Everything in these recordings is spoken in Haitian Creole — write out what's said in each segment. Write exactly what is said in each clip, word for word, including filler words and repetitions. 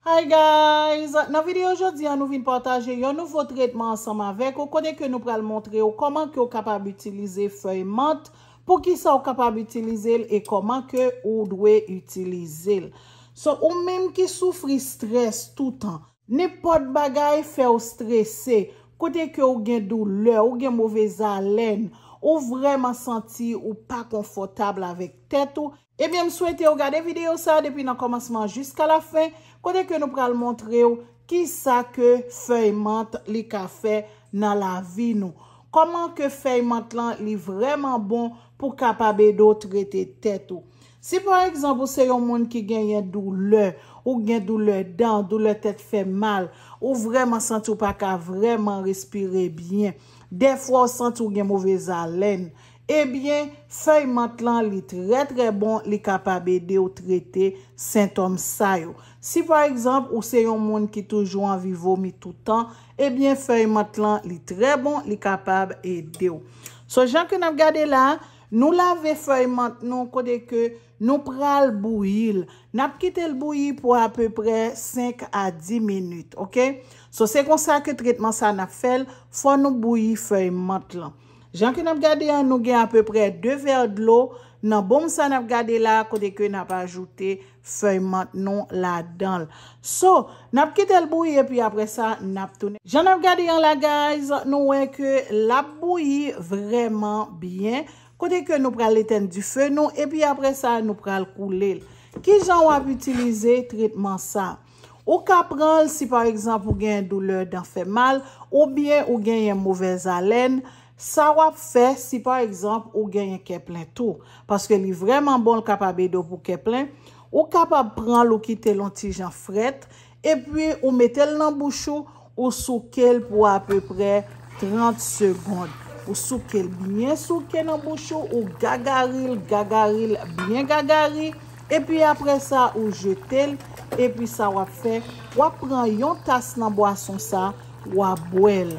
Hi guys! Nan videyo jodi a, nou vin pataje yon nouvo tretman ansanm avèk ou, kote ke nou pral montre w kòman ke w kapab itilize fèy mant, poukisa w kapab itilize l e kòman ke ou dwe itilize l. So, ou menm ki soufri strès toutan, nenpòt bagay fè w strese, kote ke ou gen doulè, ou gen movez alèn, ou vrèman santi ou pa konfòtab avèk tèt ou, ebyen, m swete w gade videyo sa a depi nan kòmansman jiska lafen, kote ke nou pral montre w kisa ke fèy mant li ka fè nan lavi nou. Kòman ke fèy mant lan li vrèman bon pou kapab ede w trete tèt ou. Si pa egzanp ou se yon moun ki genyen doulè, ou gen doulè dan, doulè tèt fè mal, ou vrèman santi w pa ka vrèman respire byen, dèfwa ou santi w gen movez alèn, ebyen, fèy mant lan li trè trè bon, li kapab ede w trete sentòm sa yo. Si pa egzanp ou se yon moun ki toujou anvi vomi toutan, ebyen, fèy mant lan li trè bon, li kapab ede w. So, jan ke n ap gade la, nou lave fèy mant nou kote ke nou pral bouyi l. N ap kite l bouyi pou apeprè senk a dis minit, oke? So, se konsa ke tretman sa n ap fè l, fò nou bouyi fèy mant lan. Jan ke n ap gade an, nou gen apeprè de vè dlo nan bonm sa n ap gade la, kote ke n ap ajoute fèy mant nou ladan l. So, n ap kite l bouyi epi apre sa, n ap tounen. Jan n ap gade an la, guys, nou wè ke l ap bouyi vrèman byen. Kote ke nou pral etèn dife nou, epi apre sa, nou pral koule l. Kijan w ap itilize tretman sa? Ou ka pran l si pa egzanp ou gen doulè dan fè mal, oubyen ou genyen movèz alèn, sa w ap fè si pa egzanp ou genyen kè plen tou. Paske li vrèman bon, l kapab ede w pou kè plen. Ou kapab pran l, ou kite l yon ti jan frèt, epi ou mete l nan bouch ou, ou souke l pou apeprè trant segonn. Ou souke l byen souke nan bouch ou, ou gagari l, gagari l, byen gagari, epi apre sa, ou jete l, epi sa w ap fè, w ap pran yon tas nan bwason sa, w ap bwè l.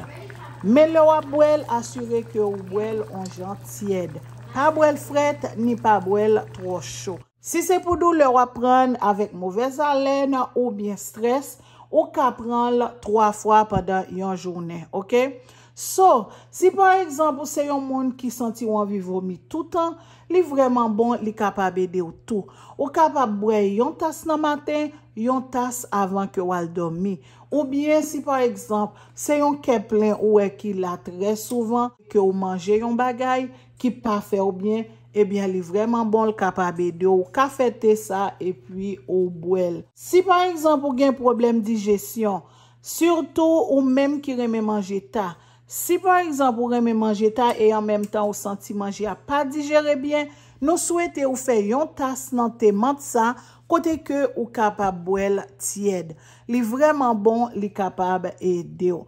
Men lè w ap bwè l, asire ke w bwè l yon jan tyèd. Pa bwè l frèt, ni pa bwè l twò cho. Si se pou doulè w ap pran avèk movèz alèn oubyen strès, ou ka pran l twa fwa pandan yon jounen, oke? So, si pa egzanp ou se yon moun ki santi w anvi vomi toutan, li vrèman bon, li kapab ede w tou. Ou kapab bwè yon tas nan maten, yon tas avan ke w al dòmi. Oubyen si pa egzanp, se yon kè plen ou wè ki la trè souvan, ke w manje yon bagay ki pa fè w byen, ebyen, li vrèman bon, l kapab ede w. Ou ka fè te sa epi ou bwè l. Si pa egzanp ou gen pwoblèm dijesyon, sitou ou menm ki renmen manje ta, si pa egzanp ou renmen manje ta e an menm tan ou santi manje a pa dijere byen, nou swete ou fè yon tas nan te mant sa, kote ke ou kapab bwè l tyèd. Li vrèman bon, li kapab ede w.